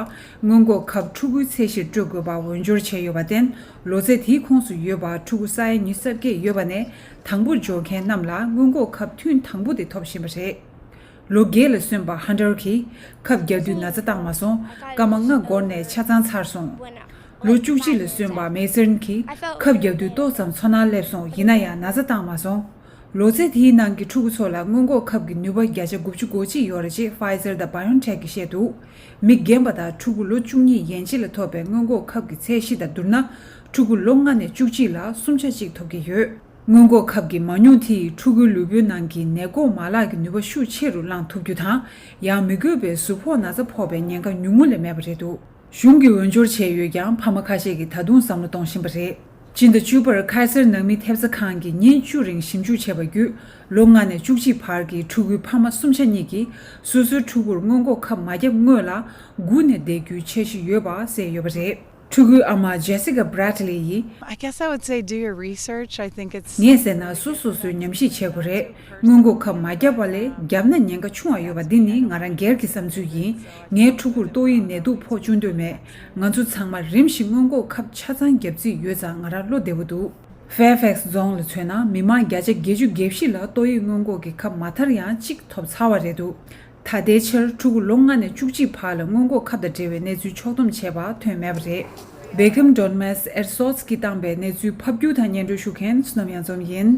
སྔོན་འགོག་ཁབ་ཕྲུ་གུའི་ཚད་གཞིར་སྤྲོད་དགོས་པ་འོས་སྦྱོར་བྱས་ཡོད་པར་བརྟེན། ལོ་ཚད་དེའི་ཁོངས་སུ་ཡོད་པ་ཕྲུ་གུ་ས་ཡ་ཉི་ཤུ་རྩ་བརྒྱད་ཡོད་པ་ནས་དང་པོ་འབྱོར་མཁན་རྣམས་ལ་སྔོན་འགོག་ཁབ་ཐུན་དང་པོ་དེ་ཐོབ་བཞིན་པ་རེད། ལོ་བརྒྱད་ལ་སོན་པ་Hunter་གྱིས་ཁབ་བརྒྱབ་དུས་ན་ཚ་བཏང་མ་སོང་། སྐར་མ་ལྔ་འགོར་ནས་ཆ་ཚང་ཚར་སོང་། ལོ་བཅུ་གཅིག་ལ་སོན་པ་Mason་གྱིས་ཁབ་བརྒྱབ་དུས་ཏོག་ཙམ་ཚོར་སྣང་སླེབས་སོང་། ཡིན་ན་ཡང་ན་ཚ་བཏང་མ་སོང་། ལོ་ཚད་དེའི་ནང་གི་ཕྲུ་གུ་ཚོ་ལ་སྔོན་འགོག་ཁབ་ཀྱི་ནུས་པ་བརྒྱ་ཆ་དགུ་བཅུ་གོ་གཅིག་ཡོད་རེད་ཅེས་Pfizer་དང་BioNTech་གིས་བཤད་འདུག་མི་རྒན་པ་དང་ཕྲུ་གུ་ལོ་བཅུ་གཉིས་ཡན་ཆད་ལ་ཐོབ་པའི་སྔོན་འགོག་ཁབ་ཀྱི་ཚད་གཞི་དང་བསྡུར་ན། ཕྲུ་གུ་ལོ་ལྔ་ནས་བཅུ་གཅིག་ལ་སུམ་ཆ་གཅིག་ཐོབ་ཀྱི་ཡོད། སྔོན་འགོག་ཁབ་ཀྱི་མ་རྙོང་དེ་ཡིས་ཕྲུ་གུའི་ལུས་པོའི་ནང་གི་ནད་འགོག་མ་ལག་གི་ནུས་པ་ཤུགས་ཆེ་རུ་བསླང་ཐུབ་རྒྱུ་དང་། ཡང་མི་དགོས་པའི་གཟུགས་ཕོག་ན་ཚ་ཕོག་པའི་ཉེན་ཁ་ཉུང་ངུ་ལས་མེད་པ་རེད་འདུག་གཞུང་གིས་འོས་སྦྱོར་བྱས་ཡོད་ཀྱང་ཕ་མ་ཁ་ཤས་ཀྱིས་ད་དུང་བསམ་བློ་གཏོང་བཞིན་པ་རེད། སྤྱི་ཟླ་བཅུ་པར་ཁ་སར་ནང་མི་ཐེབས་རྩ་ཁང་གིས་ཉིན་བཅུ་རིང་ཞིབ་འཇུག་བྱས་པ་བརྒྱུད། ལོ་ལྔ་ནས་བཅུ་གཅིག་བར་གྱི་ཕྲུ་གུའི་ཕ་མ་སུམ་ཆ་གཉིས་ཀྱིས་སོ་སོའི་ཕྲུ་གུར་སྔོན་འགོག་ཁབ་མ་བརྒྱབ་སྔོན་ལ་སྒུག་ནས་བསྡད་རྒྱུའི་འཆར་གཞི་ཡོད་པ་གསལ་ཡོད་པ་རེད། ཕྲུ་གུའི་ཨ་མ་Jessica Bradley་ཡིས། I guess I would say do your research. I think it's ངས་ཟེར་ན་སོ་སོ་སོས་ཉམས་ཞིབ་བྱེད་དགོས་རེད། སྔོན་འགོག་ཁབ་མ་བརྒྱབ་པ་ལས་བརྒྱབ་ན་ཉེན་ཁ་ཆུང་བ་ཡོད་པ་འདི་ནི་ང་རང་སྒེར་གྱི་བསམ་ཚུལ་ཡིན། ངའི་ཕྲུ་གུར་ཏོག་དབྱིབས་ནད་དུག་ཕོག་བཅུག་འདོད་མེད། ང་ཚོ་ཚང་མ་རིམ་བཞིན་སྔོན་འགོག་ཁབ་ཆ་ཚང་བརྒྱབ་རྩིས་ཡོད་ཙང་ང་རང་བློ་བདེ་པོ་འདུག Fairfax་རྫོང་ལ་མཚོན་ན་མི་མང་བརྒྱ་ཆ་བརྒྱད་ཅུ་གྱ་བཞི་ལ་ཏོག་དབྱིབས་སྔོན་འགོག་གི་ཁབ་མ་ཐར་ཡང་གཅིག་ཐོབ་ཚར་བ་རེད་འདུག་ད་ལྟའི་ཆར་ཕྲུ་གུ་ལོ་ལྔ་ནས་བཅུ་གཅིག་བར་ལ་སྔོན་འགོག་ཁབ་དང་འབྲེལ་བའི་གནས་ཚུལ་ཕྱོགས་བསྡོམས་བྱས་པ་ཐོན་མེད་པ་རེད། Beckham Donmez Ersots་གིས་བཏང་པའི་གནས་ཚུལ་ཕབ་སྒྱུར་དང་སྙན་སྒྲོན་ཞུ་མཁན་བསོད་ནམས་གཡང་འཛོམས་ཡིན།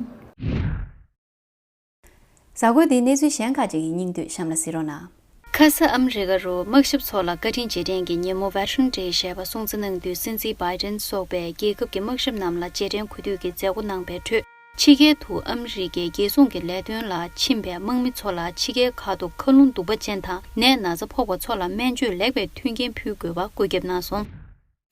གཟའ་འཁོར་འདིའི་གནས་ཚུལ་གཞན་ཁག་ཅིག་གི་སྙིང་བསྡུས་གཤམ་ལ་གཟིགས་རོགས་གནང་། ཁ་ས་ཨ་མི་རི་ཀ་རུ་དམག་ཞབས་ཚོ་ལ་བཀའ་དྲིན་རྗེས་དྲན་གྱི་ཉིན་མོ་Veteran Day་ཞེས་པ་སྲུང་བརྩི་གནང་དུས། སྲིད་འཛིན་Biden་སོགས་པས་རྒྱལ་ཁབ་ཀྱི་དམག་ཞབས་རྣམས་ལ་རྗེས་དྲན་གོ་སྒྲིག་གི་མཛད་སྒོ་གནང་པའི་ཁྲོད། ཕྱི་རྒྱལ་དུ་ཨ་མི་རི་ཀའི་རྒྱལ་སྲུང་གི་ལས་དོན་ལ་ཕྱིན་པའི་དམག་མི་ཚོ་ལ་ཕྱི་རྒྱལ་ཁག་ཏུ་མཁའ་རླུང་གདུག་པ་ཅན་དང་ནད་ན་ཚ་ཕོག་པ་ཚོ་ལ་སྨན་བཅོས་ལེགས་པའི་མཐུན་རྐྱེན་ཕུལ་དགོས་པ་བཀོད་ཁྱབ་གནང་སོང་།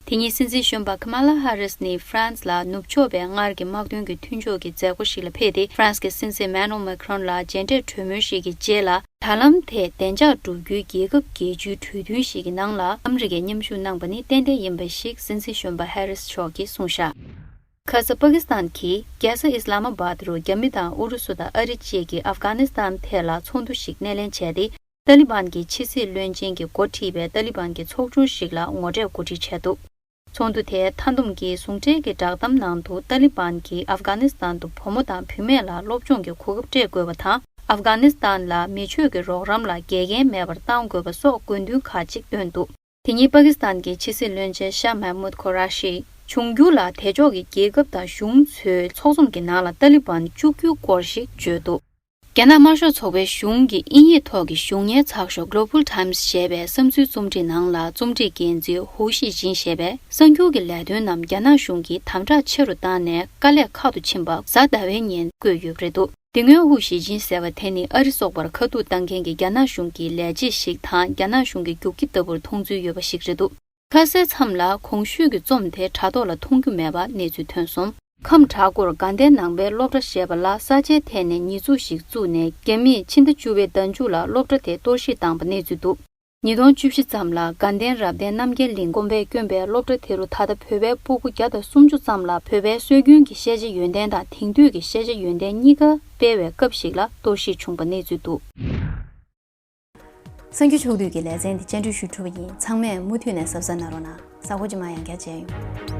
དེ་ཉིན་སྲིད་འཛིན་གཞོན་པ་Kamala Harris་ནི་France་ལ་ནུབ་ཕྱོགས་པའི་སྔར་གྱི་དམག་དོན་གྱི་མཐུན་ཕྱོགས་ཀྱི་མཛད་སྒོ་ཞིག་ལ་ཕེབས་ཏེ། France་གྱི་སྲིད་འཛིན་Emmanuel Macron་ལ་མཇལ་འཕྲད་གྲོས་མོལ་ཞིག་གི་རྗེས་ལ། ད་ལམ་དེ་བདེ་འཇགས་བསྒྲུབ་རྒྱུའི་རྒྱལ་ཁབ་བརྒྱད་ཅུའི་གྲོས་མཐུན་ཞིག་གི་ནང་ལ་ཨ་མི་རི་ཀས་མཉམ་ཞུགས་གནང་པ་ནི་ཏན་ཏན་ཡིན་པ་ཞིག་སྲིད་འཛིན་གཞོན་པ་Harris་མཆོག་གིས་གསུངས་བཞག་ཁ་ས་པ་ཀི་སི་ཐན་གྱིས་རྒྱལ་ས་ཨིས་ལ་མ་བཱད་རུ་རྒྱ་མི་དང་ཨུ་རུ་སུ་དང་ཨ་རི་བཅས་ཀྱིས་ཨབ་གྷ་ནི་སི་ཐན་ཐད་ལ་ཚོགས་འདུ་ཞིག་སྣེ་ལེན་བྱས་ཏེ། ཏཱ་ལི་བན་གྱི་ཕྱི་སྲིད་བློན་ཆེན་གྱིས་འགོ་ཁྲིད་པའི་ཏཱ་ལི་བན་གྱི་ཚོགས་ཆུང་ཞིག་ལ་ངོ་འཕྲད་གོ་སྒྲིག་བྱས་འདུག་ཚོགས་འདུ་དེའི་མཐའ་བསྡོམས་ཀྱི་ཟུང་འབྲེལ་གྱི་བསྒྲགས་གཏམ་ནང་དུ། ཏཱ་ལི་བན་གྱིས་ཨབ་གྷ་ནི་སི་ཐན་དུ་བུ་མོ་དང་བུད་མེད་ལ་སློབ་སྦྱོང་གི་གོ་སྐབས་སྤྲད་དགོས་པ་དང་། ཨབ་གྷ་ནི་སི་ཐན་ལ་མི་ཆོས་ཀྱི་རོགས་རམ་ལ་འགལ་རྐྱེན་མེད་པར་གཏང་དགོས་པ་སོགས་དགོས་འདུན་ཁག་ཅིག་བཏོན་འདུག་དེ་ཉིན་པ་ཀི་སི་ཐན་གྱི་ཕྱི་སྲིད་བློན་ཆེན་ཤཱ་མེ་མུད་ཁོ་ར་ཤི་འབྱུང་འགྱུར་ལ་དེ་ཕྱོགས་ཀྱི་རྒྱལ་ཁབ་དང་གཞུང་ཚོའི་ཚོགས་འཛོམས་ཀྱི་ནང་ལ་ཏཱ་ལི་བན་བཅུག་རྒྱུའི་སྐོར་ཞིག་བརྗོད་འདུག་རྒྱ་ནག་དམར་ཤོག་ཚོགས་པའི་གཞུང་གི་དབྱིན་ཡིག་ཐོག་གི་གཞུང་གཉེར་ཚགས་ཤོག་Global Times་ཞེས་པའི་བསམ་ཚུལ་རྩོམ་སྒྲིག་ནང་ལ། རྩོམ་སྒྲིག་འགན་འཛིན་ཧུའུ་ཞི་ཅིན་ཞེས་པས། གསར་འགྱུར་གྱི་ལས་དོན་རྣམས་རྒྱ་ནག་གཞུང་གིས་དམ་དྲག་ཆེ་རུ་བཏང་ནས། དཀའ་ལས་ཁག་ཏུ་ཕྱིན་པ་གཟའ་ཟླ་བའི་ཉིན་བཀོད་ཡོད་པ་རེད་འདུག་དེ་སྔོན་ཧུའུ་ཞི་ཅིན་ཟེར་བ་དེ་ནི་ཨ་རི་སོགས་པར་ཁ་ཐུག་བཏང་མཁན་གྱི་རྒྱ་ནག་གཞུང་གི་ལས་བྱེད་ཞིག་དང་། རྒྱ་ནག་གཞུང་གི་རྒྱུག་ཁྱི་ལྟ་བུར་མཐོང་ཚུལ་ཡོད་པ་ཞིག་རེད་འདུག་ཁ་སའི་མཚམས་ལ་གོང་ཞུས་ཀྱི་རྩོམ་དེ་དྲ་ཐོག་ལ་མཐོང་རྒྱུ་མེད་པ་གནས་ཚུལ་ཐོན་སོང་། ཁམས་བྲག་སྐོར་དགའ་ལྡན་ནང་པའི་སློབ་གྲྭ་ཞེས་པ་ལ་ས་ཆའི་ཐད་ནས་ཉེས་འཛུགས་ཤིག་བཙུགས་ནས། རྒྱ་མིས་ཕྱི་ཟླ་བཅུ་པའི་ཟླ་མཇུག་ལ་སློབ་གྲྭ་དེ་གཏོར་བཤིག་བཏང་པ་གནས་ཚུལ་འདུག་ཉིས་སྟོང་བཅུ་བཞི་ཙམ་ལ་དགའ་ལྡན་རབ་བརྟན་རྣམ་རྒྱལ་གླིང་དགོན་པས་བསྐྱོན་པའི་སློབ་གྲྭ་དེ་རུ་ད་ལྟ་བོད་པའི་སྤུ་གུ་བརྒྱ་དང་སུམ་ཅུ་ཙམ་ལ་བོད་པའི་སྲོལ་རྒྱུན་གྱི་ཤེས་བྱ་ཡོན་ཏན་དང་དེང་དུས་ཀྱི་ཤེས་བྱ་ཡོན་ཏན་གཉིས་ཀ་སྤེལ་བའི་སྐབས་ཤིག་ལ་གཏོར་བཤིག་བྱུང་པ་གནས་ཚུལ་འདུག་གསར་འགྱུར་ཕྱོགས་བསྡུས་ཀྱི་ལེ་ཚན་འདི་སྤྱན་འབུལ་ཞུ་གྲུབ་པ་ཡིན། ཚང་མས་མུ་མཐུད་ནས་གཟབ་གཟབ་གནང་རོགས་གནང་། གཟའ་འཁོར་རྗེས་མ་ཡང་བསྐྱར་མཇལ་ཡོང་།